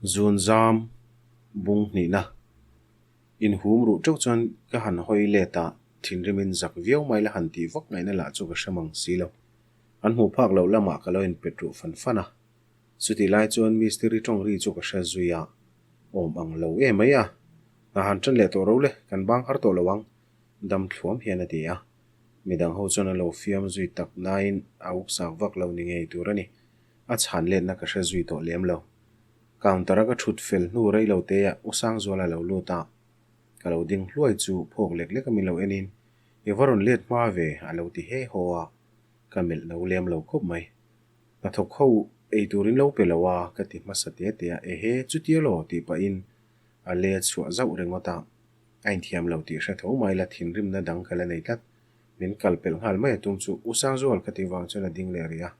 Zunzam bung hnihna inhum ruh teuh chuan ka han hawi let a, thinrimin zak viau mai la han tih vak ngaihna lah chu ka hre mang si lo. An hmuh phak loh lamah ka lo inpet ruh fan fan a. Chutih lai chuan mistiri tawng ri chu ka hre zui a, awm ang lo em mai a, hna han tan leh tawh ro le, kan bang har tawh lo ang, dam thluam hian a ti a. Midang ho chuan a lo fiam zui tak nain a uksak vak lo ni ngei tur a ni. A chhan letna ka hre zui tawh lem lo. Counter-a ka thut fel hnu rei lo te ah U Sangzuala lo lut a, ka lo ding hluai chu phawk lek lek a min lo en in, I va rawn let hma ve a lo ti he haw a, ka melh no lem lo khawp mai. Hnathawk ho ei turin lo pe lo a ka ti hmasa te te a, ehe chutia law tih pahin a le chhuah zauh ringawt a, a inthiam lo tih hre tho mai la thinrimna dang ka la nei tlat. Min kal pelh nghal mai a tum chu U Sangzual ka tih vang chuan a ding leh rih a.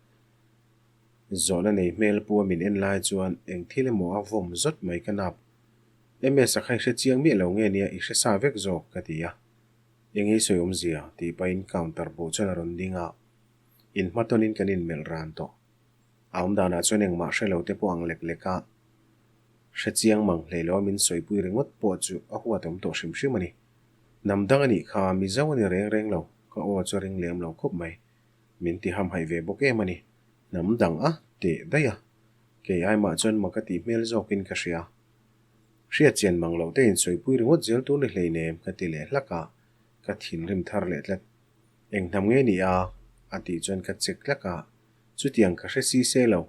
Zawhna nei hmel pua min en lai chuan eng thil emaw a vawm zawt mai ka nap. MS a kha i hre chiang miah lo nge nia i hre sa vek zawk ka ti a. Eng ei sawi awmzia tih pahin counter bawh chuan a rawn ding a, inhmatawnin kan inmelh ran tawh. A awmdanah chuan engmah hre lo te pawh ang lek lek a, hre chiang mang hlei lo a min sawipui ringawt pawh chu a huat awm tawh hrim hrim a ni. Hnam dang a nih kha Mizo a ni reng reng lo, ka aw chu a ring lem lo khawp mai. Min ti hamhaih ve bawk em a ni. Hnam dang a teh daih a, kei aimah chuan mak a tih hmel zawkin ka hria. Hriat chian mang loh te insawipui ringawt zel tur ni hleinem ka ti leh hlak a, ka thinrim thar leh tlat. Eng hnam nge ni a? a tih chuan ka check hlak a, chutiang ka hre si se lo,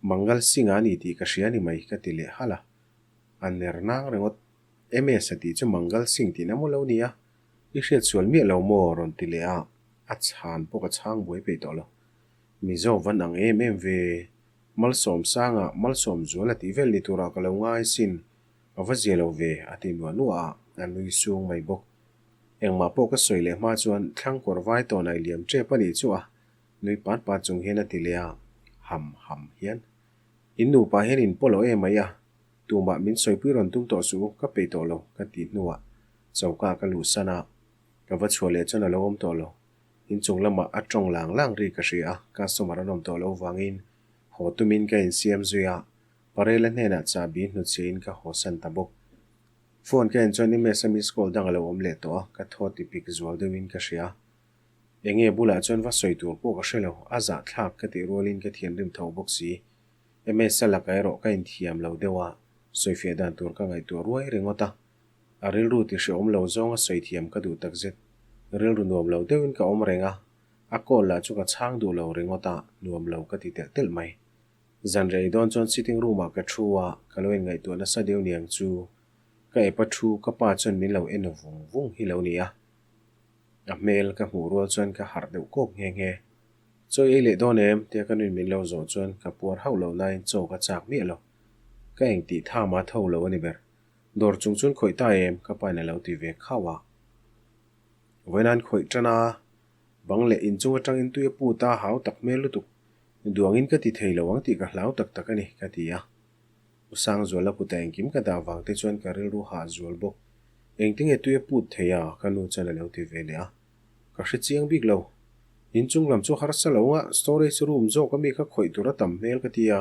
Mangal Singh a ni tih ka hria ni mai ka ti leh halh a. A ner nang ringawt. MS a tih chu Mangal Singh tihna maw lo ni a? I hriat sual miah lo maw? rawn ti leh a, a chhan pawh ka chhang buai peih tawh lo. Mizo van ang em em ve. Malsawm sanga Malsawm zual a tih vel ni turah ka lo ngai sin. A va zia lo ve, a ti nuah nuah a, a nui sung mai bawk. Engmah pawh ka sawi leh hma chuan thlang kawr vai tawn ai liam tep a nih chu a, nui pat pat chung hian a ti leh a, ham ham hian. In nupa hian in pawh lo em mai a, tumah min sawipui rawn tum tawh suh u, ka peih tawh lo, ka ti hnuah choka ka luhsan a, ka va chhuah leh chuan a lo awm tawh lo. Inchung lamah a tawng lang lang ri ka hria a, customer an awm tawh loh vangin haw tumin ka insiam zui a, Parela hnenah chahbi hnuchhiahin ka haw san ta bawk. Phone ka en chuan MS a miss call dang a lo awm leh tawh a, ka thaw ti pik zual deuhin ka hria. Enge bulah chuan va sawi tur pawh ka hre lo, a zahthlak ka tih rualin ka thianrim tho bawk si. MS a lakah erawh ka inthiam lo deuh a, sawifiah dan tur ka ngaihtuah ruai ringawt a. A rilru ti hrehawm lo zawnga sawi thiam ka duh takzet. Rilru nuam lo deuhin ka awm reng a, a call lah chu ka chhang duh lo ringawt a, nuam lo ka ti telh telh mai. Zan rei dawn chuan sitting room ah ka thu a, ka lo inngaihtuah nasa deuh niang chu ka ep a thu ka pa chuan min lo en vung vung hi lo ni a. A hmel ka hmuh rual chuan ka harh deuh kawk nghe nghe. Chaw i ei leh dawn em? tia ka nuin min lo zawh chuan ka puar hauh lo nain chaw ka chak miah lo. Ka engtih tham a tho lo a ni ber. Dawr chung chuan khawih ta em? Ka pain a lo ti ve khauh a. Vawiin an khawih tan a, bang leh inchung atangin tui a put a, hau tak hmel lutuk. Duangin ka ti thei lo ang tih ka hlau tak tak a ni, ka ti a. U Sangzuala kuta engkim ka dah vang te chuan ka rilru hah zual bawk. Engtinge tui a put thei a? Ka nu chuan a lo ti ve leh a. Ka hre chiang bik lo. Inchung lam chu harsa lo nga, storage room zawk ami kha khawih tur a tam hmel ka ti a.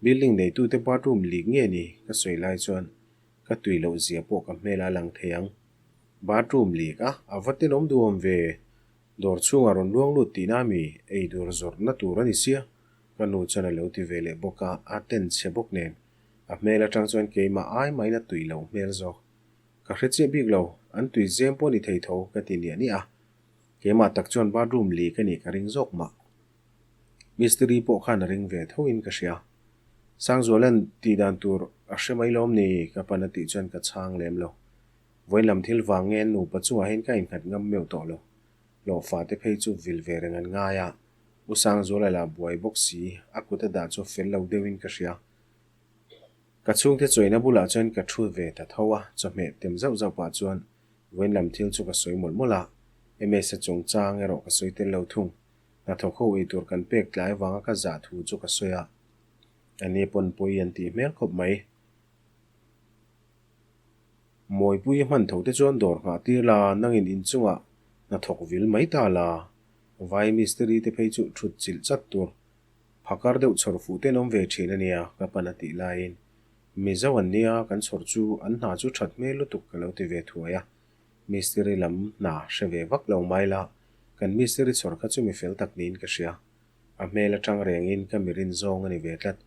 Building neitute bathroom leak nge ni ka sawi lai chuan ka tui loh zia pawh ka hmel a lang thei ang. Bathroom leak a, a va tenawm duhawm ve. Dawr chhungah rawn luang lut tihna mi ei dur zawrhna tur a ni sia, ka nu chuan a lo ti ve leh bawk a, a ten chhe bawk nen. A hmel atang chuan keimah ai mahin a tui loh hmel zawk. Ka hre chiah bik lo, an tui zem pawh ni thei tho ka ti niah niah a. Keimah tak chuan bathroom leak a nih ka ring zawk mah. Mistiri pawh khan a ring ve tho in ka hria. Sangzuala'n tih dan tur a hre mai lawm ni ka pan a tih chuan ka chhang lem lo. Vawiin lam thil vang nge nupa chungah hian ka innghat ngam meuh tawh lo. Hlawhfa te phei chu vil ve reng an ngai a, U Sangzuala lah buai bawk si, a kut a dah chu fel lo deuhin ka hria. Ka chhungte chawina bulah chuan ka thu ve ta tho a, chawhmeh tem zauh zauh pah chuan vawiin lam thil chu ka sawi mawlh mawlh a, MS-a chungchang erawh ka sawi tel lo thung. Hnathawk ho ei tur kan pek tlai vanga ka zah thu chu ka sawi a, a ni pawn pawi an tih hmel khawp mai. Mawipui a hman tho te chuan dawr nghah tir la, nangin inchungah hnathawk vil mai ta la. Vai mistiri te phei chu thut chilh chat tur phakar deuh chhawr fuh ten awm ve thin a nia, ka pan a tih laiin. Mizo an nia, kan chhawr chu an hna chu that hmel lutuk ka lo ti ve thuai a. Mistiri lam hna hre ve vak lo mai la, kan mistiri chhawr kha chu mi fel tak niin ka hria. A hmel atang rengin ka mi rin zawng a ni ve tlat.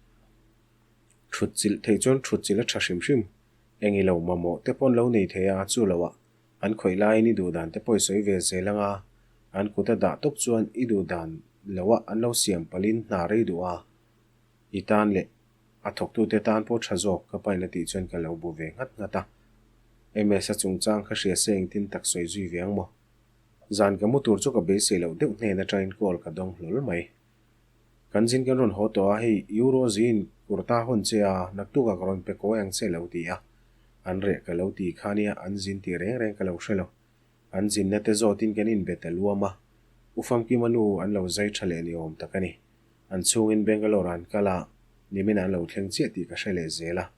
Thut chilh theih chuan thut chilh a tha hrim hrim. Eng i lo mamawh te pawn lo nei thei a, chu loah an khawih laiin i duh dan te pawh i sawi ve zel anga, an kut a dah tawp chuan i duh dan loah an lo siam palhin hna rei duh a, i tan leh a thawktute tan pawh tha zawk ka pain a tih chuan ka lo bu ve nghat nghat a. MS-a chungchang kha hria se engtin tak sawi zui ve ang maw? Zan ka mu tur chu ka beisei loh deuh hnen atangin call ka dawng hlawl mai. Kan zin kan rawn haw tawh a, hei Euro zin kurta hawn che a, naktukah ka rawn pe kawi ang che lo ti a. An reh ka lo ti kha nia, an zin tih reng reng ka lo hre lo. An zinna te zawtin kan inbe ta luam a, U Famkima nu an lo zai tha leh ni awm tak a ni. An chhungin Bangalore an kal a, nimin an lo thleng chiah tih ka hre leh zel a.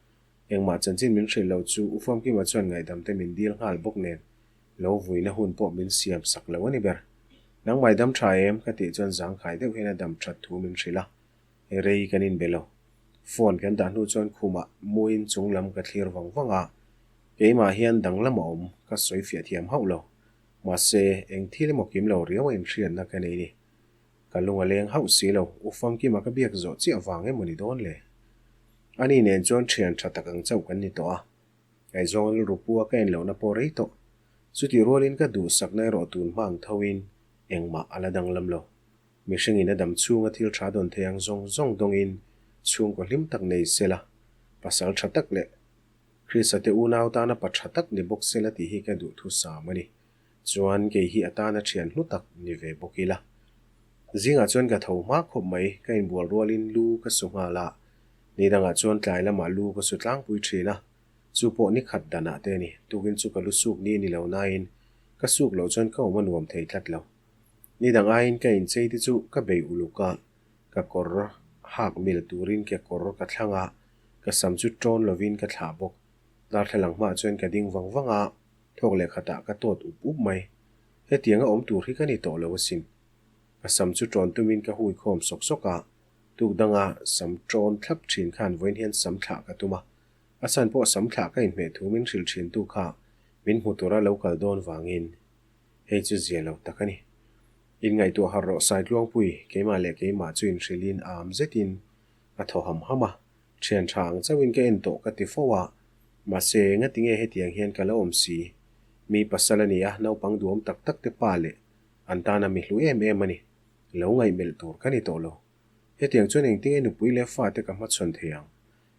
Engmah chanchin min hrilh loh chu U Famkima chuan ngaihdam te min dil nghal bawk nen Lo vuina hun pawh min siam sak lo a ni ber. Nangmai dam tha em? ka tih chuan zangkhai deuh hian a dam that thu min hrilh a. Rei kan inbe lo. Phone kan dah hnu chuan khumah muin chung lam ka thlir vang vang a, keimah hian danglam a awm ka sawi fiah thiam hauh lo. Mahse, eng thil emaw kim lo riau a inhriatna ka nei ni. Ka lung a leng hauh si lo, U Famkima ka biak zawh chiah vang emaw ni dawn le? Ani nen chuan thian tha tak ang chauh kan ni tawh a. Ngaihzawng rilru pu a ka en lohna pawh rei tawh. Chutih rualin ka duhsakna erawh tun hma ang thoin engmah a la danglam lo. Mihringin a dam chhunga thil tha dawn thei ang zawng zawng dawngin chhungkaw hlim tak nei sela, pasal tha tak leh Krista te unau tana pa tha tak ni bawk sela tih hi ka duhthusam a ni. Chuan kei hi a tana thian hlu tak ni ve bawk ila. Zingah chuan ka tho hma khawp mai, ka inbual rualin lu ka su nghal a. Ni dangah chuan tlai lamah lu ka su tlangpui thin a, chu pawh ni khat danah te a ni. Tukin chu ka lu suk ni ni lo nain ka suk loh chuan ka awm a nuam thei tlat lo. Ni dang aiin ka inchei te chu ka bei uluk a, ka kawr hak mil turin kekawr ka thlang a, ka sam chu tawn lovin ka thlah bawk. Darthlalang hmaah chuan ka ding vang vang a. Thawk leh khatah ka tawt up up mai. Hetianga awm tur hi ka ni tawh lo asin. Ka sam chu ṭawn tumin ka hui khawm sawk sawk a, tuk danga sam ṭawn thlap ṭhin khan vawiin hian sam thlah ka tum a. A chhan pawh sam thlah ka inhmeh thu min hrilh ṭhin tu kha min hmu tura lo kal dawn vangin hei chu zia lo tak a ni. Inngaihtuah harh rawh Saitluangpui, keimah leh keimah chu inhrilhin am zetin ka thaw ham ham a. Thian tha ang chauhin ka en tawh ka ti fo a, mahse ngatinge hetiang hian ka la awm si? Mi pasal a ni a, naupang duhawm tak tak te pa leh an tana mi hlu em em a ni. Lo ngaihmelh tur ka ni tawh lo. Hetiang chuan engtinge nupui leh fate ka hmachhawn thei ang?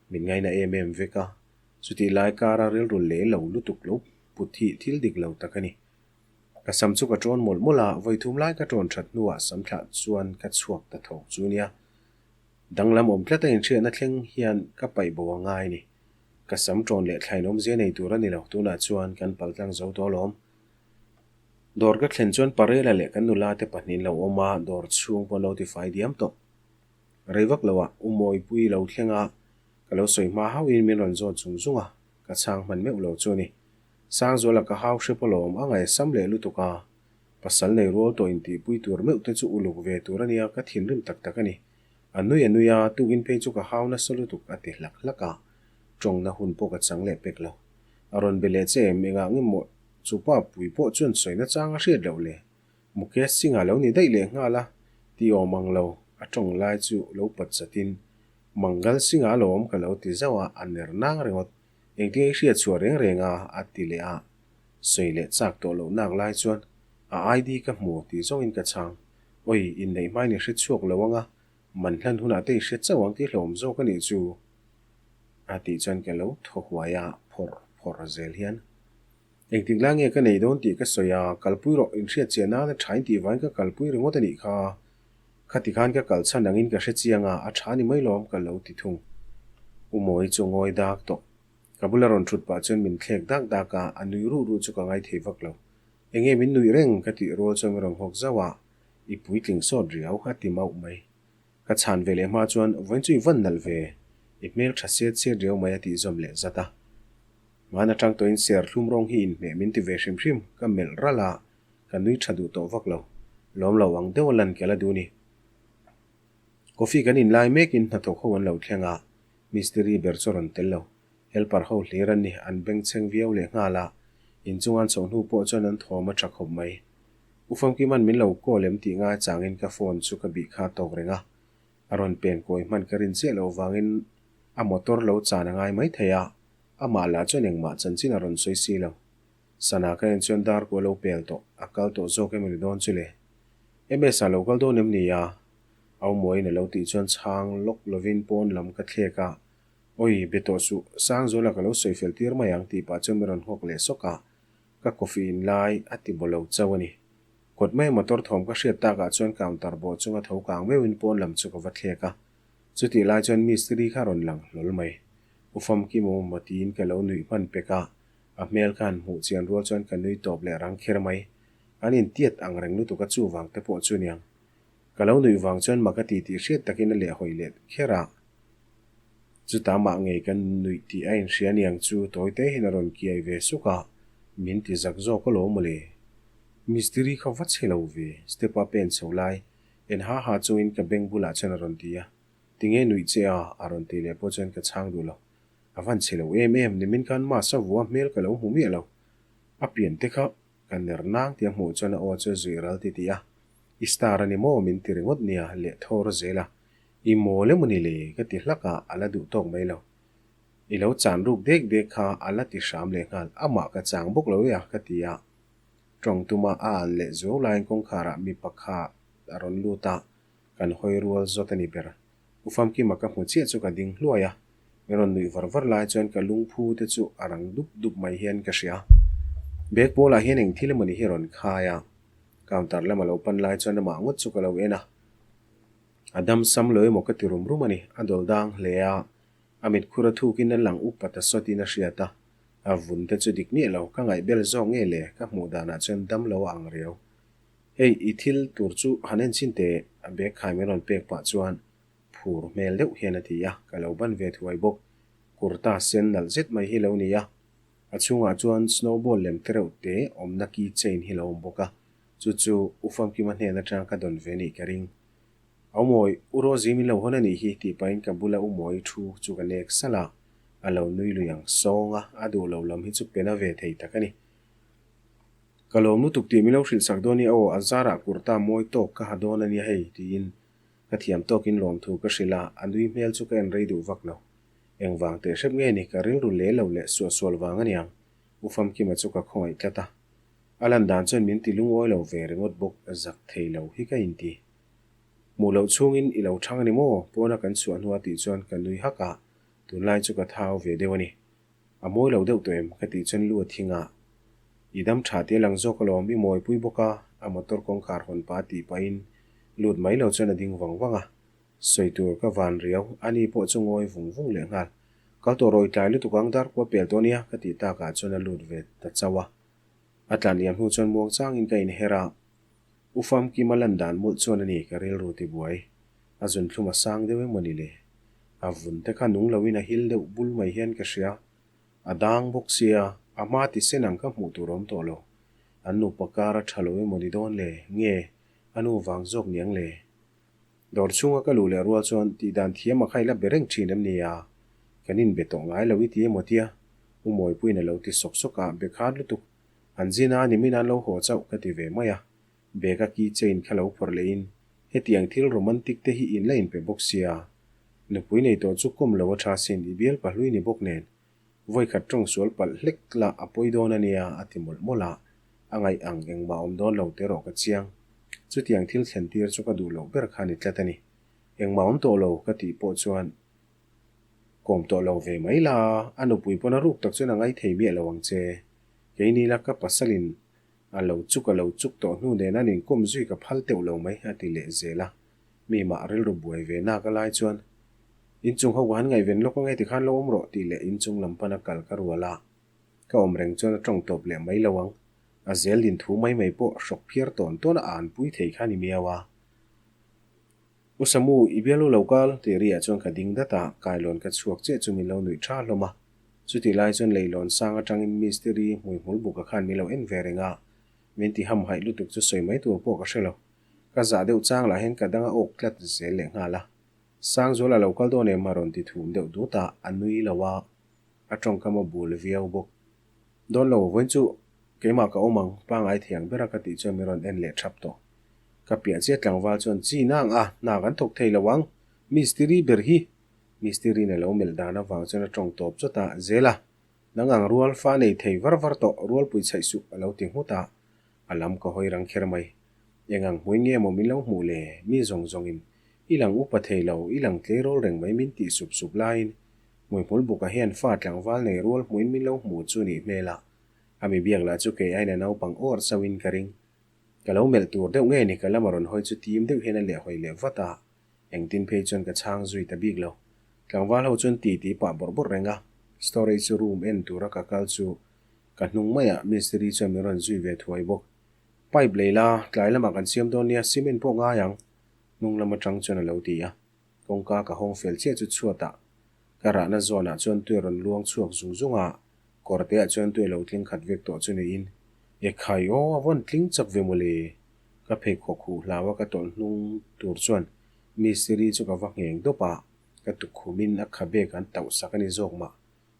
Min ngaina em em vek a, chutih lai kara rilru leh lo lutuk lo put hi thil dik lo tak a ni. Ka sam chu ka ṭawn mawlh mawlh a, vawithum lai ka ṭawn ṭhat hnuah sam thlah chuan ka chhuak ta thawk chu nia. Danglam awm tlat a inhriatna thleng hian ka paih bo a ngai ni. Ka sam ṭawn leh thlain awmzia nei tur a ni lo, tunah chuan kan paltlang zo tawh alawm. Dawr ka thlen chuan Parela leh kan nula te pahnihin lo awm a, dawr chhung pawh an lo tifai diam tawh. Rei vak loah U Mawipui lo thleng a, ka lo sawi hma hauhin min rawn zawt zung zung a, ka chhang hman meuh lo chu a ni. Sangzuala ka hau hrep alawm, a ngaihsam leh lutuk a. Pasal nei rual tawh intihpui tur meuh te chu uluk ve tur a nia, ka thinrim tak tak a ni. A nui a nui a, tukin phei chu ka hau nasa lutuk a ti hlak hlak a, tawngna hun pawh ka chang leh pek lo. A rawn be leh che em, engah nge maw chu pa pui pawh chuan sawina chang a hriat loh le? Mukesh Singh-a lo ni daih leh nghal a, ti awm ang lo, a tawng lai chu lo pat chatin Mangal Singh-a lo awm ka lo ti zauh a, a ner nang ringawt. Engtin i hriat chhuah reng reng a? a ti leh a. Sawi leh chak tawh loh nak lai chuan a ID ka hmu tih zawngin ka chhang. Oi, inneih hmain i hre chhuak lo anga, man hlan hunah te i hre chauh ang tih hlauhawm zawk a nih chu a tih chuan ka lo thaw huai a, phawrh phawrh zel hian. Engtik lai nge ka nei dawn tih ka sawi a, kalpui rawh, inhriat chiah nana tha in tih vangin ka kalpui ringawt a nih kha. Khati khan ka kal chhan angin ka hre chiang a, a tha ni mai lawm ka lo ti thung. U Mawi chu ngawi dak tawh. Ka bula rawn thut pah chuan min thlek dak dak a, a nui ruh ruh chu ka ngai thei vak lo. Enge min nuih reng ka tih rual chuan min rawn nghawk zauh a, i puitling sawt riau a ti mauh mai. Ka chhan ve leh hma chuan vawiin chu i van nalh ve, i hmel tha set set riau mai a tih zawm leh zat a. Hmaan atang tawhin ser thlum rawng hi inhmeh min ti ve hrim hrim, ka melh ralh a, ka nui tha duh tawh vak lo. Lawm lo ang deuh a lan kel a duh ni. Coffee kan in lai mekin hnathawk ho an lo thleng a, mistiri ber chu a rawn tel lo. Helper ho hlir an ni, an bengchheng viau lehnghal a, inchunga an chhoh hnu pawh chuan an thawm a tha khawp mai. U Famkima'n min lo call em tih ngai changin ka phone chu ka bih kha tawk reng a, a rawn pen kawi hman ka rin chiah loh vangin a motor lo chan a ngai maithei a, amah lah chuan engmah chanchin a rawn sawi si lo. Sana ka en chuan dar ku a lo pel tawh, a kal tawh zawk em a ni dawn chu le? MS-a lo kal dawn em ni a? Au Mawiin a lo tih chuan chhang lawk lovin pawn lam ka thlek a, Awi, be tawh suh, Sangzuala ka lo sawi fel tir mai ang tih pah chuan min rawn nghawk leh sawk a, ka coffee in lai a ti baw lo chauh a ni. Kawt mai motor thawm ka hriat takah chuan counter bawh chunga tho kang meuhin pawn lam chu ka va thlek a, chutih lai chuan mistiri kha a rawn lang hlawl mai. U Famkim aw maw tiin ka lo nuih hman pek a, A hmel khan hmuh chian rual chuan ka nui tawp leh rang kher mai. An intiat ang reng lutuk a chuvang te pawh chu niang. Ka lo nuih vang chuan mak a ti tih hriat takin a leh hawi let kher a. Chutah mah ngei ka nuih tih a inhria niang chu tawi te hian a rawn kiai ve suk a, min ti zak zawk alawm mawle. Mistiri kha va chhe lo ve, step a pen chho lai en ha ha chungin ka beng bulah chuan a rawn ti a. Tinge nuih che a? a rawn ti leh pawh chuan ka chhang duh lo. A van chhe lo em em, nimin khan Masa vua hmel ka lo hmu miah lo. A pian te kha ka ner nang tia hmuh chuan a aw chu a zui ral ti tih a. I star a ni maw min ti ringawt nia leh thawr zel a. I mawl emaw ni le ka ti hlak a, a la duh tawk mai lo. I lo chan ruk dek dek kha a la ti hram leh nghal, amah ka chang bawk lo e a ka ti a. Tawng tuma a an leh zuau laiin kawngkharah mipa kha a rawn lut a, kan hawi rual zawt a ni ber. U Famkima ka hmu chiah chu ka ding hluai a, min rawn nuih var var lai chuan ka lungphu te chu a rang dup dup mai hian ka hria. Bag pawlah hian eng thil emawni hi a rawn khai a, counter lama lo pan lai chuan amah ngawt chu ka lo en a. A dam sam lo emaw ka ti rum rum a ni, a dawl dang hle a, a mit khur a thukin a lang up pat a sawtin a hriat a, a vun te chu dik miah lo, ka ngaihbel zawk nge le, ka hmuh danah chuan dam lo a ang riau. Hei, i thil tur chu han en chin teh, a bag khai min rawn pek pah chuan phur hmel deuh hian a ti a, ka lo ban ve thuai bawk. Kurta sen nalh zet mai hi lo ni a, a chhungah chuan snowball lem te reuh te awmna key chain hi lo awm bawk a, chu chu U Famkima hnen atang ka dawn ve nih ka ring. Au Mawi, U Rosie min lo hawn a nih hi tih pahin ka bula U Mawi thu chu ka nek salh a, a lo nui lui ang sawng a, a duh lo lam hi chu pena ve thei tak a ni. Ka lawm lutuk tih min lo hrilh sak dawn i aw, a zarah kurta mawi tawk ka ha dawn a nia hei, tiin ka thiam tawkin lawmthu ka hrilh a, a nui hmel chu ka en rei duh vak lo. Engvang teh hrep nge ni, ka rilru leh lo leh suahsual vang a niang, U Famkima chu ka khawngaih tlat a. A lan dan chuan min ti lungawi lo ve ringawt bawk, zak thei lo hi ka inti. Hmuh loh chhungin i lo thang a ni maw? Pawna kan chhuah hnua tih chuan ka nui hak a, tunlai chu ka thau ve deuh a ni. A mawi lo deuh tawh em? Ka tih chuan lu a thing a. I dam tha tih a lang zawk alawm, i mawipui bawk a, a motor kawngkhar hawn pah tih pahin lut mai lo chuan a ding vang vang a. Sawi tur ka van riau, ani pawh chu ngawi vung vung leh nghal. Kal tawh rawih tlai lutuk ang dar kua pel tawh nia, ka tih takah chuan a lut ve ta chauh a. A tlan liam hnu chuan muang changin ka inher a. U Famkima lan dan mawlh chuan a ni ka rilru tibuai. A zunthlum a sang deuh emaw ni le? A vun te kha nung loin a hil deuh bul mai hian ka hria. A dang bawk sia, a hma ti sen ang ka hmuh tur awm tawh lo. An nupa kar a tha lo emaw ni dawn le? Nge, a nu vang zawk niang le? Dawr chhunga ka luh leh rual chuan tih dan thiam a kha i la be reng thin em ni a? Kan inbe tawh ngai lo i ti emaw tia? U Mawipuiin a lo ti sawk sawk a, be khat lutuk. An zin a, nimin an lo haw chauh ka ti ve mai a. Bag a key chain kha lo phawrh lehin hetiang thil romantic te hi in la inpe bawk sia. Nupui nei tawh chu kawm lo a tha sin i bial pahlui ni bawk nen. Vawikhat tawng sual palh hlek lah a pawi dawn a nia a ti mawlh mawlh a, a ngaih ang engmah awm dawn lo te rawh ka chiang. Chutiang thil thlen tir chu ka duh loh ber kha ni tlat a ni. Engmah awm tawh lo ka tih pawh chuan kawm tawh lo ve mai la, a nupui pawn a ruk tak chuan a ngai thei miah lo ang che. Keini la ka pasalin A lo chuk a lo chuk tawh hnu nen an inkawm zui ka phal teuh lo mai, a ti leh zel a. Mi mah rilru buai ve nak a lai chuan, Inchung ho ka han ngaihven lawk ange tikhan lo awm rawh tih leh inchung lam pana kal ka rual a. Ka awm reng chuan a tawng tawp leh mai lo ang. A zel din thu mai mai pawh hrawk phiar tawn tawn a an pui thei kha ni miau a. U Samu, i bialu lo kal? tih riah chuan ka ding dat a, kailawn ka chhuak chiah chu min lo nuih tha hlawm a. Chutih lai chuan leilawn sang atangin mistiri hmuihmul buka khan min lo en ve reng a, min ti hamhaih lutuk chu sawi mai tur pawh ka hre lo. Ka zah deuh chang lah hian ka dang a awk tlat zel leh nghal a. Sangzuala lo kal dawn em? a rawn ti thum deuh dut a, a nui lo a. A tawngkam a bul viau bawk. Dawn lo, vawiin chu keimah ka awm ang, pangai thei ang bera ka tih chuan min rawn en leh thap tawh. Ka piah chiah tlangval chuan chi nang a, hna kan thawk thei lo ang, mistiri ber hi! Mistiriin a lo melh dan avang chuan a tawng tawp chawt a, Zel a, nang ang rual fa nei thei var var tawh, rualpui chhaih suh a lo ti nghut a, a lam ka hawi rang kher mai. Eng ang hmuin nge maw min lo hmuh le? Mi zawng zawngin, I lang upa thei lo, i lang tleirawl reng mai min tih sup sup laiin Hmuihmul buka hian fa tlangval nei rual hmuin min lo hmu chu nih hmel a, a mi biak lah chu kei aina naupang awr chauhin ka ring. Ka lo melh tur deuh nge ni ka lama rawn hawi chu tim deuh hian a lehhawi leh vat a, engtin phei chuan ka chhang zui ta bik lo. Tlangval ho chuan ti ti pah bawrh bawrh reng a, storage room en tura ka kal chu ka hnung maiah mistiri chuan min rawn zui ve thuai bawk. Pipe lei la, tlai lamah kan siam dawn nia, cement pawh ngai ang, hnung lam atang chuan a lo ti a. Kawngka ka hawng fel chiah chu chhuatah ka rahna zawnah chuan tui a rawn luang chhuak zung zung a, kawr te ah chuan tui a lo tling khat vek tawh chu niin, E khai aw, a vawn tling chak ve mawle! Ka pheikhawk huh hlau a ka tawlh hnung tur chuan mistiri chu ka va ngheng dawp a, ka tukhumin a khabek an tauh sak a ni zawk mah.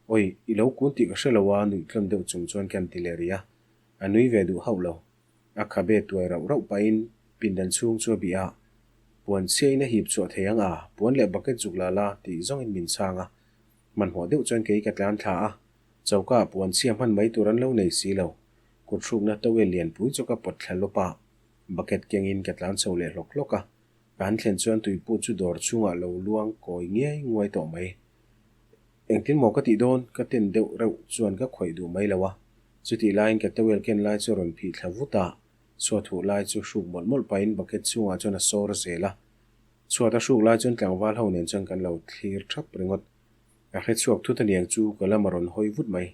Awi, i lo kun tih ka hre lo a, nuih tlawn deuh chung chuan ka han ti leh rih a, a nui ve duh hauh lo. A khabe tuai rauh rauh pahin pindan chhung chu a bih a, Puan chhiain a hip chhuah thei ang a, puan leh bucket zuk la la tih zawngin min chhang a. Hmanhmawh deuh chuan kei ka tlan thla a, choka ah puan chhia hman mai tur an lo nei si lo. Kut hrukna towel lianpui chu ka pawt thla lawp a, bucket kengin ka tlan chho leh hlawk hlawk a. Ka han thlen chuan tuiput chu dawr chhungah lo luang kawi ngiai nguai tawh mai. Engtin maw ka tih dawn? Ka ten deuh reuh chuan ka khawih duh mai lo a. Chutih laiin ka towel ken lai chu a rawn phih thla vut a, chhuat huh lai chu hruk mawlh mawlh pahin bucket chhungah chuan a sawr zel a. Chhuat a hruk lai chuan tlangval ho nen chuan kan lo thlir thap ringawt. Ka hre chhuak thut aniang chu ka lam a rawn hawi vut mai.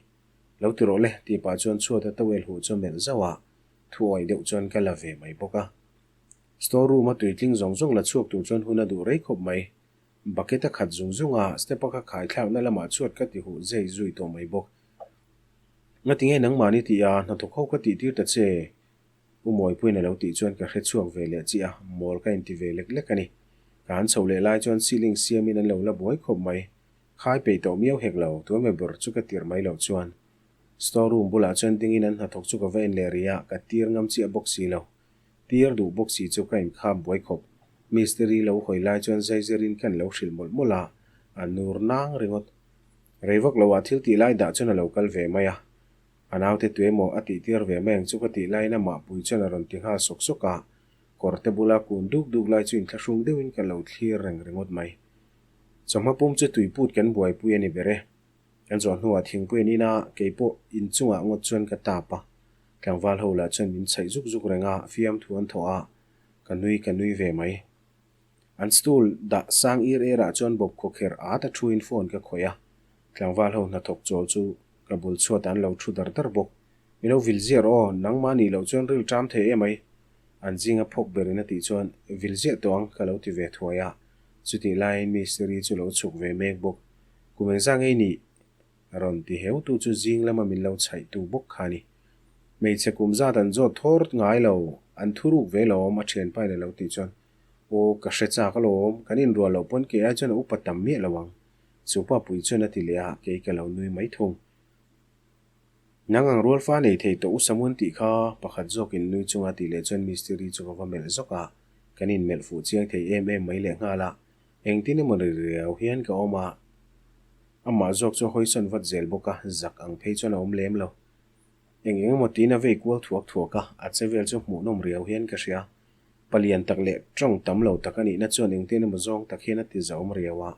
Lo ti rawh le tih pah chuan chhuat a towel huh chu a melh zauh a, thu awih deuh chuan ka la ve mai bawk a. Store room a tuitling zawng zawng la chhuak tur chuan hun a duh rei khawp mai. Bucket a khat zung zung a, step a ka khai thlakna lamah chhuat ka ti huh zei zui tawh mai bawk. Ngati nge nangmah ni tih a, hnathawk ho ka tih tir ta che? U Mawipuiin a lo tih chuan ka hre chhuak ve leh chiah a, mawl ka inti ve lek lek a ni. Ka han chho leh lai chuan ceiling siamin an lo la buai khawp mai. Khai peih tawh miau hek lo, tuame ber chu ka tir mai loh chuan. Store room bulah chuan dingin an hnathawk chu ka va en leh rih a, ka tir ngam chiah bawk si lo. Tir duh bawk si chu ka inkhap buai khawp. Mistiri lo hawi lai chuan zaizirin kan lo hrilh mawlh mawlh a, a nur nang ringawt. Rei vak loah thil tih lai dah chuan a lo kal ve mai a. A naute tu emaw a tih tir ve mai ang chu ka tih laiin amah pui chuan a rawn ti nghal sawk sawk a, kawrte bula kun duk duk lai chu inthlahrung deuhin ka lo thlir reng ringawt mai. Chawhma pum chu tuiput kan buaipui a ni ber e. Kan zawh hnuah thingpui an in a, keipawh inchungah ngawt chuan ka tap a. Tlangval ho lah chuan min chhaih zuk zuk reng a, fiamthu an thawh a, ka nui ka nui ve mai. An stool dah sang ir er ah chuan bawp khawkherh at a thuin phone ka khawih a, tlangval ho hnathawk chawl chu ka bul chhuat an lo thu dar dar bawk. Mi lo vil ziah rawh aw, nangmah nih loh chuan ril ṭam thei em ai. An zinga phawk berin a tih chuan vil ziah tawh ang ka lo ti ve thuai a, chutih laiin mistiri chu lo chhuk ve mek bawk. Kum engzah ngei nih? Rawn ti heu tu chu zing lama min lo chhaih tu bawk kha a ni. Hmeichhe kum zat an zawt thawr ngai lo, an thu ruk ve lawm a thianpain a lo tih chuan, Aw, ka hre chak alawm, kan inrual loh pawn kei ai chuan a upa tam miah lo ang. Chu pa pui chuan a ti leh a, kei ka lo nui mai thung. Nang ang rual fa nei thei tawh u Samuan tih kha pakhat zawkin nui chunga tih leh chuan mistiri chu ka va melh zawk a, kan inmelh fuh chiang thei em em mai lehnghal a, Engtin emaw ri riau hian ka awm a, amah zawk chu a hawisawn vat zel bawk a, zak ang phei chuan a awm lem lo. Eng eng emaw tiin a vei kual thuak thuak a, a che vel chu hmuhnawm riau hian ka hria. Palian tak leh tawng tam lo tak a nihna chuan engtin emaw zawng tak hian a ti zauhawm riau a,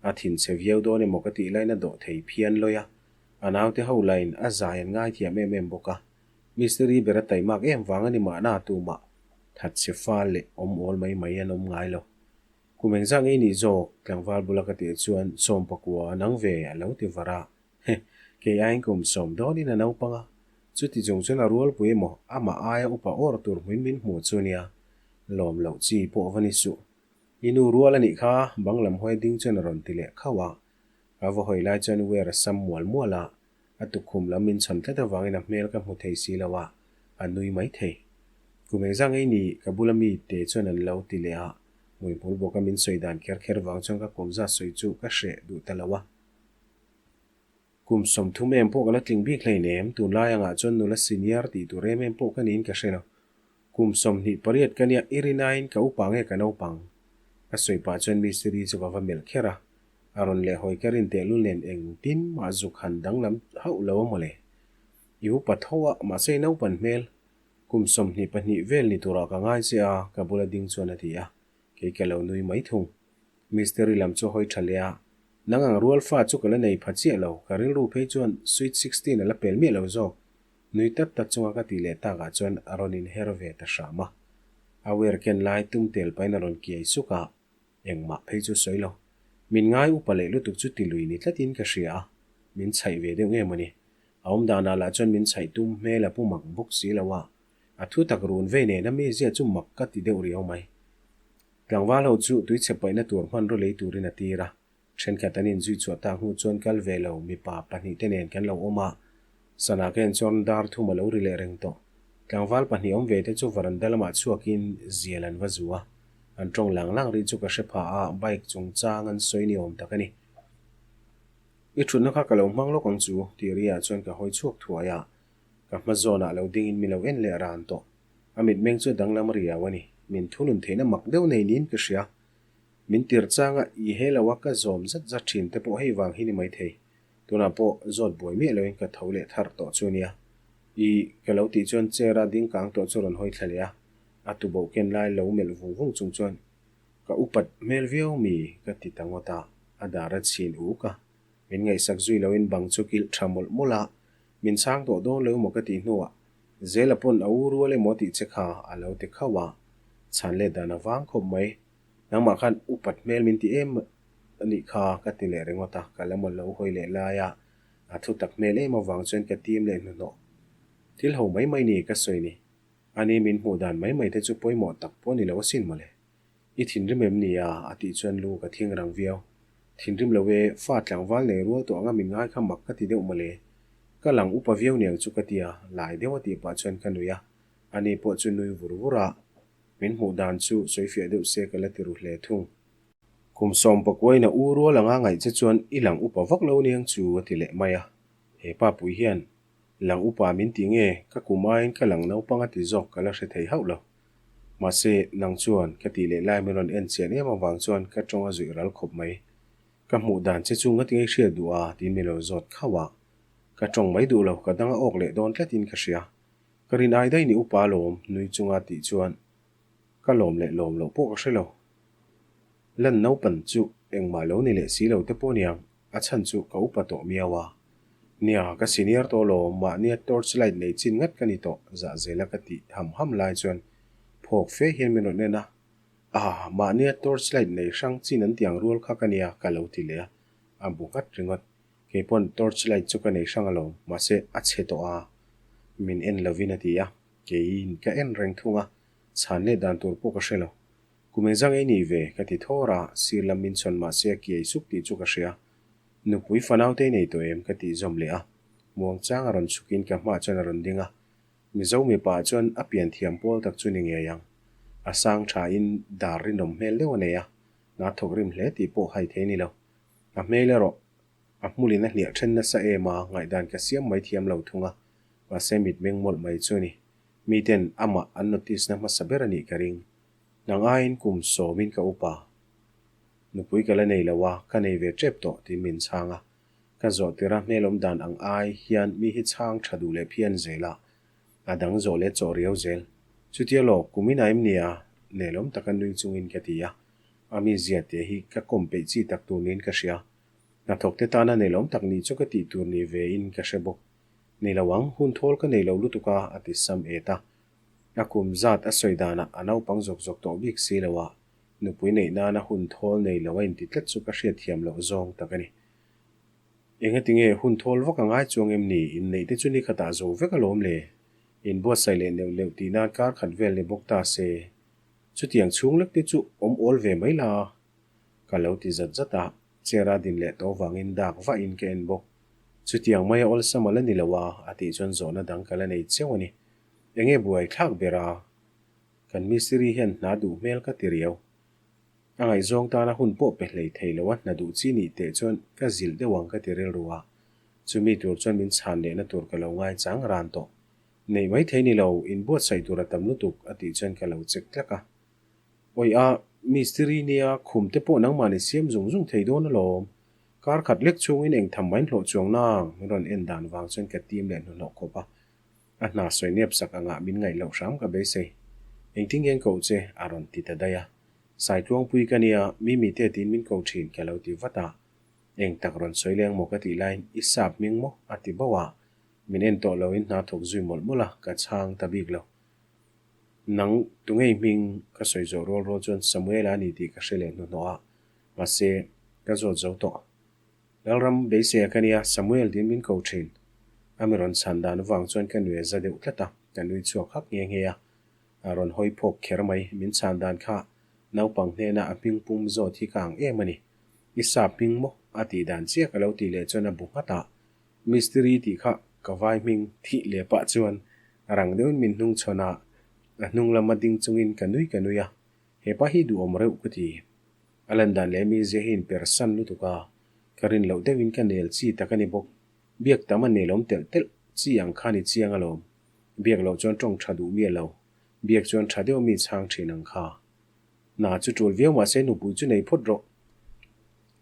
a thinchhe viau dawn emaw ka tih laiin a dawh thei phian lawi a, a naute ho lain a zai an ngaithiam em em bawk a, Mistiri ber a taimak em vang a ni mahna tumah thatchhe fal leh awm awl mai mai an awm ngai lo. Kum engzah ngei nih zawk? Tlangval bula ka tih chuan sawmpakua a nang ve a lo ti var a. Heh, kei aiin kum sawm dawnin a naupang a. Chuti chung chuan a rualpui emaw amah aia upa awr tur hmuin min hmuh chu nia. Lawm loh chi pawh va ni suh. I nu rual a nih kha, bang lam hawi ding chuan a rawn ti leh khauh a. Ka va hawi lai chuan wer a sam mual mual a. A tukkhum lam min chhawn tlat avangin a hmel ka hmu thei si lo a, a nui mai thei. Kum engzah ngei ni ka bula mi te chuan an lo ti leh a, hmuihmul bawka min sawi dan kher kher vang chuan ka kum zat sawi chu ka hreh duh ta lo a. Kum 30 em pawh ka la tling bik hleinem, tunlai angah chuan nula senior tih tur em em pawh ka niin ka hre lo. Kum 28 ka nia, i rinain ka upa nge ka naupang? Ka sawi pah chuan mistiri chu ka va melh kher a, a rawn lehhawi ka rin tehlul nen engtin mah zuk han danglam hauh lo a mawle. I upa tho a, mahse i naupan hmel. Kum 22 vel ni turah ka ngai che a, ka bula ding chuan a ti a, kei ka lo nui mai thung. Mistiri lam chu hawi tha leh a, Nang ang rual fa chu ka la nei pha chiah lo, ka rilru phei chuan sweet 16 a la pel miah lo zawk. Nui tat tat chunga ka tih leh takah chuan a rawn inher ve ta hram a. A wer ken lai tum tel pahin a rawn kiai suk a, engmah phei chu sawi lo. Min ngai upa leh lutuk chu ti lui ni tlatin ka hria a, min chhaih ve deuh nge mawni. A awm danah lah chuan min chhaih tum hmel a pu mak bawk si lo a, a thu tak run vei nen a mizia chu mak ka ti deuh riau mai. Tlangval ho chu tuichhe paihna tur hmanraw lei turin a tir a, thenkhat an inzui chhuah tak hnu chuan kal ve lo mipa pahnihte nen kan lo awm a, sana ka en chuan dar thum a lo ri leh reng tawh. Tlangval pahnih awm ve te chu varanda lamah chhuakin zial an va zu a, an tawng lang lang rih chu ka hre pha a, bike chungchang an sawi ni awm tak a ni. I thutna kha ka lo hmang lawk ang chu, tih ri-ah chuan ka hawi chhuak thuai a, ka hma zawnah lo dingin mi lo en leh ran tawh. A mitmeng chu danglam riau a ni. Min thunun theihna mak deuh nei niin ka hria. Min tir changa i he lo a ka zawm zat zat thin te pawh hei vang hi ni maithei. Tunah pawh zawt buai miah loin ka tho leh tharh tawh chu nia. I ka lo tih chuan chair a ding kang tawh chu rawn hawi thla leh a. A tuboh ken lai lo melh vung vung chung chuan ka upat hmel viau mi ka ti ta ngawt a, a dar a chhin uk a. Min ngaihsak zui loin bang chu kilh tha mawlh mawlh a, min chhang tawh dawn lo emaw ka tih hnuah Zela pawn a u rual emaw tih che kha a lo ti khauh a, chhan let dan a vang khawp mai. Nangmah khan upat hmel min ti em a nih kha ka ti leh ringawt a, ka la mawlh lo hawi leh lai a, a thu tak hmel em avang chuan ka tim leh hnuhnawh. Thil ho mai mai ni ka sawi ni. Ani min hmuh dan mai mai te chu pawimawh tak pawh ni lo asin mawle. I thinrim em ni a? a tih chuan lu ka thing rang viau. Thinrim lo e, fa tlangval nei rual tawh anga min ngai kha mak ka ti deuh mawle. Ka lang upa viau niang chu ka ti a, lai deuh a tih pah chuan ka nui a. Ani pawh chu nui vur vur a, min hmuh dan chu sawifiah deuh se ka la ti ru hle thung. Kum sawm pakuain a u rual anga ngaih che chuan i lang upa vak lo niang chu a ti leh mai a. He pa pui hian lang upa min ti nge ka kum aiin ka lang naupang a ti zawk ka la hre thei hauh lo. Mahse, nang chuan ka tih leh lai min rawn en chian em avang chuan ka tawng a zuih ral khawp mai. Ka hmuh dan che chu ngati ngei hriat duh a tiin min lo zawt khauh a. Ka tawng mai duh lo, ka dang a awk leh dawn tlatin ka hria. Ka rin ai daih ni upa lawm nui chunga tih chuan ka lawm leh lawm loh pawh ka hre lo. Lan naupan chu engmah lo ni leh si lo te pawh niang, a chhan chu ka upa tawh miau a. Nia, ka senior tawh lawm, mahnia torch light nei chin ngat ka ni tawh, zah zela ka tih ham ham lai chuan phawk fe hian min rawn en a. Ah, mahnia torch light nei hrang chin an tiang rual kha ka nia, ka lo ti leh a, a bu nghat ringawt. Kei pawn torch light chu ka nei hrang alawm, mahse a chhe tawh a, min en lovin a ti a, keiin ka en reng thung a, chhan leh dan tur pawh ka hre lo. Kum engzang ei ni ve, ka ti thawr a, sir lam min chhawn mahse a kiai sup tih chu ka hria. Nupui fanaute i nei tawh em? ka tih zawm leh a. Muangchang a rawn chhukin ka hmaah chuan a rawn ding a. Mizo mipa ah chuan a pian thiam pawl tak chu ni ngei ang. A sang thain dar rinawm hmel deuh a nei a, hna thawk rim hle tih pawh hai thei ni lo. A hmel erawh a hmulin a hliah then nasa em a, ngaihdan ka siam mai thiam lo thung a, mahse mitmeng mawlh mai chu a ni. Miten amah an notice na hmasa ber a nih ka ring. Nang aiin kum sawmin ka upa. Nupui ka la nei lo a, ka nei ve tep tawh tiin min chhang a. Ka zawh tirh a hmelawm dan ang ai hian mi hi chhang tha duh leh phian zel a, a dang zawh leh chawh riau zel. Chutia lawk, kum in aim nia, nelawm taka nui chungin ka ti a. A mizia te hi ka kawm peih chi tak tur niin ka hria. Hnathawk te tana nelawm tak nih chu ka tih tur ni ve in ka hre bawk. Ni lo ang, hun thawl ka nei lo lutuk a, a ti sam et a. A kum zat a sawi danah a naupang zawk zawk tawh bik si lo a, nupui neih nana hun thawl nei lo a inti tlat chu ka hriatthiam loh zawng tak a ni. Engati nge hun thawl vak a ngai chuang em ni? Inneih te chu ni khatah zo vek alawm le. Inbuatsaih leh neuh neuh tih nan kar khat vel ni bawk ta se. Chutiang chhung lek te chu awm awl ve mai la. Ka lo ti zat zat a, chair a din leh tawh vangin dak vahin ka en bawk. Chutiang mai a awlsam a la ni lo a, a tih chuan zawhna dang ka la nei cheu a ni. Enge buai thlak ber a? Kan mistiri hian hna duh hmel ka ti riau. A ngaihzawng tana hun pawh pe hlei thei lo a hna duh chi nih teh chuan ka zilh deuh ang ka ti rilru a. Chumi tur chuan min chhan lehna tur ka lo ngaichang ran tawh. Neih mai thei ni lo, inbuatsaih tur a tam lutuk a tih chuan ka lo check tlak a. Awi a, mistiri nia khum te pawh nangmah ni siam zung zung thei dawn alawm. Kar khat lek chungin eng tham mai hlawh chuang nang min rawn en dan vang chuan ka tim leh hnuhnawh khawp a. A hna sawi nep sak angah min ngaih loh hram ka beisei. Engtin nge an koh che? a rawn ti ta daih a. Saitluangpui ka nia, Mimi te tiin min ko thin ka lo ti vat a. Eng tak rawn sawi leng maw ka tih laiin i sap hming maw? a ti bauh a. Min en tawh loin hna thawk zui mawlh mawlh a, ka chhang ta bik lo. Nang tungei hming ka sawi zawh rual rual chuan Samuela a ni tih ka hre leh hnuhnawh a, mahse ka zawt zo tawh. Lalram beisei a ka nia, Samuel tiin min ko thin. A mi rawn chhan dan avang chuan ka nui a za deuh tlat a, ka nui chhuak hak nghe nghe a. A rawn hawi phawk kher mai, min chhan dan kha naupang hnena a hming pum zawt hi ka ang em a ni. I sap hming maw? a tih dan chiah ka lo tih leh chuan a bu nghat a. Mistiri tih kha ka vai hming thih leh pah chuan rang deuhin min hnung chhawn a, a hnung lama ding chungin ka nui ka nui a, hepa hi duhawm reuh ka ti. A lan dan leh mizia hi inpersan lutuk a, ka rin loh deuhin ka nel chi tak a ni bawk. Biak tam a nelawm telh telh chi ang kha ni chiang alawm. Biak loh chuan tawng tha duh miah lo, biak chuan tha deuh mi chhang thin ang kha. Hna chu tul viau mahse nupui chu nei phawt rawh.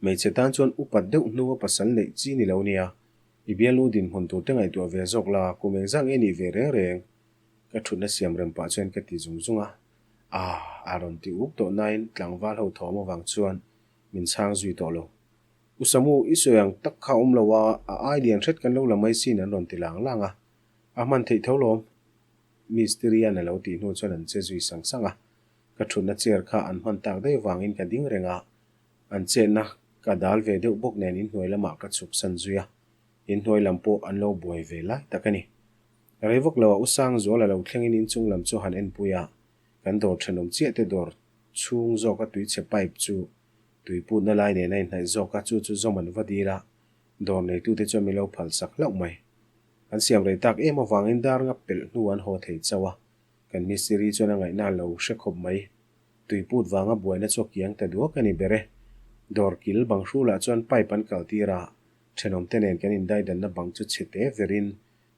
Hmeichhe tan chuan upat deuh hnua pasal neih chi ni lo nia. I bialnu dinhmun tur te ngaihtuah ve zawk la, kum engzah nge nih ve reng reng? Ka thutna siam rem pah chuan ka ti zung zung a. Aah, a rawn ti uk tawh nain tlangval ho thawm avang chuan min chhang zui tawh lo. U Samu, i sawi ang tak kha awm lo a, a ai lian hret kan lo la mai sin an rawn ti lang lang a. A hman theih tho lawm. Mistirian a lo tih hnu chuan an che zui sang sang a. Ka thutna chair kha an hman tak daih vangin ka ding reng a, an chetna ka dal ve deuh bawk nen inhnuai lamah ka chhuk san zui a, inhnuai lam pawh an lo buai ve lai tak a ni. Rei vak loah U Sangzuala lo thlengin inchung lam chu han enpui a, kan dawr thenawm chiah te dawr chhung zawka tuichhe pipe chu tuiputna lai nen a inhnaih zawk a, chu chu zawm an va dil a, dawr neitute chuan min lo phal sak hlauh mai. An siam rei tak em avangin dar nga pelh hnu an haw thei chauh a, Kan mistiri chuan a ngaihna a lo hre khawp mai. Tuiput vanga buaina chu a kiang ta duak a ni ber e. Dawr kil bang hrulah chuan pipe an kal tir a, thenawmte nen kan indaidanna bang chu chhe te verin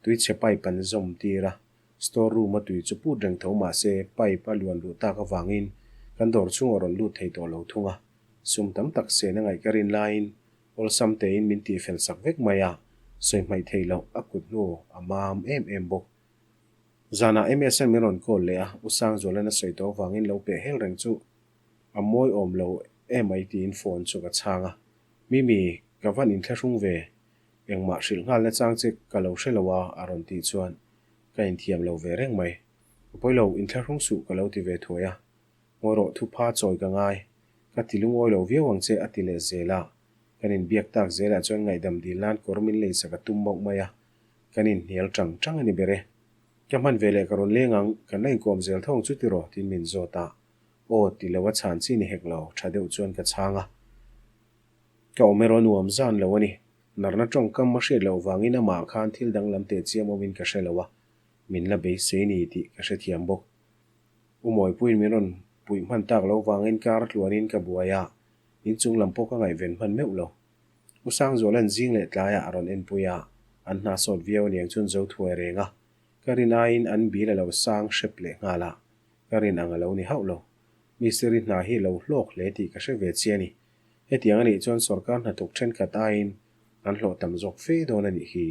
tuichhe pipe an zawm tir a. Store room a tui chu put reng tho mah se pipe a luan luh tak avangin kan dawr chhungah rawn lut thei tawh lo thung a. Sum tam tak sen a ngaih ka rin laiin awlsam tein min tihfel sak vek mai a, sawi hmaih theih loh a kut hnu a mam em em bawk. Zanah MSN min rawn call leh a, U Sangzuala'n a sawi tawh avangin lo peh hel reng chu a mawi awm lo emai tiin phone chu ka chhang a. Mimi, ka van inthlahrung ve, engmah hrilh nghalna chang che ka lo hre lo a a rawn tih chuan ka inthiam lo ve reng mai. Ka pawi lo, inthlahrung suh ka lo ti ve thuai a. Ngawi rawh, thupha chawi ka ngai, ka ti lungawi lo viau ang che a ti leh zel a. Kan inbiak tak zelah chuan ngaihdam dil nan kawr min leisak a tum mauh mai a. Kan inhnial tang tang a ni ber e. Ka hman ve leh ka rawn leng ang, kan la inkawm zel tho ang chu tiraw? tiin min zawt a. Aw, ti lo a chhan chi ni hek lo, tha deuh chuan ka chhang a. Ka awm erawh nuam zan lo a ni. Narna tawngkam a hriat loh vangin amah khan thil danglam teh chiam awmin ka hre lo a, min la beisei ni tih ka hrethiam bawk. U Mawipuiin min rawn puih hman tak loh vangin kar tluanin ka buai a, inchung lam pawh ka ngaihven hman meuh lo. U Sangzuala'n zing leh tlaiah a rawn enpui a, an hna sawt viau aniang chuan zo thuai reng a, ka rin aiin an bil a lo sang hrep leh nghal a, ka rin ang a lo ni hauh lo. Mistiri hna hi lo hlawk hle tih ka hre ve chiah a ni. Hetiang a nih chuan sawrkar hnathawk thenkhat aiin an hlawh tam zawk fe dawn a nih hi.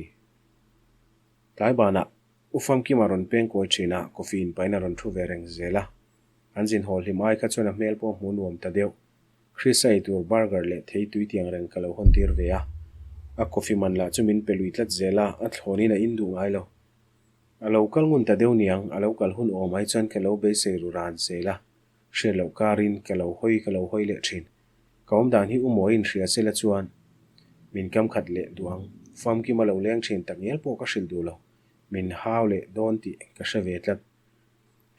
Tlai banah U Famkima rawn peng kawi thin a, coffee in pahin a rawn thu ve reng zel a. An zin haw hlim ai kha chuan a hmel pawh hmu nuam ta deuh. Krisa ei tur burger leh thei tui tiang reng ka lo hawn tir ve a. A coffee man lah chu min pe lui tlat zel a, a thlawnin a in duh ngai lo. A lo kal ngun ta deuh niang, a lo kal hun awm ai chuan ka lo beisei ru ran zel a. Hriat loh karin ka lo hawi ka lo hawi leh thin. Ka awm dan hi u Mawiin hria sela chuan min kam khat leh duh ang. Famkima lo leng thin tak ngial pawh ka hrilh duh lo. Min hau leh dawn tih ka hre ve tlat.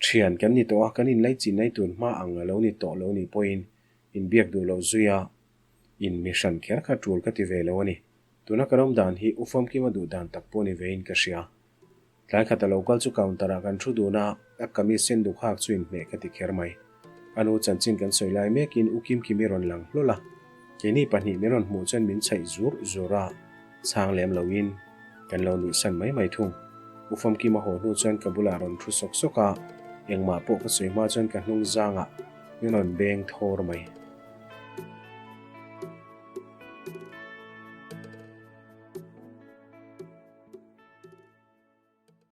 Thian kan ni tawh a, kan inlaichin nai tun hma ang a lo ni tawh lo nih pawhin inbiak duh loh zui a, in mi hran kher kha tul ka ti ve lo a ni. Tuna kan awm dan hi U Famkima duh dan tak pawh ni vein ka hria. Tlai khat a lo kal chu counter ah kan thu dun a, a kamis sen duk hak chu inhmeh ka ti kher mai. A nu chanchin kan sawi lai mekin U Kimkimi rawn lang hlawl a, keini pahnih min rawn hmuh chuan min chhaih zur zur a. Chhang lem loin kan lo nuihsan mai mai thung. U Famkima haw hnu chuan ka bulah rawn thu sawk sawk a, engmah pawh ka sawi hma chuan ka hnung zangah min rawn beng thawr mai.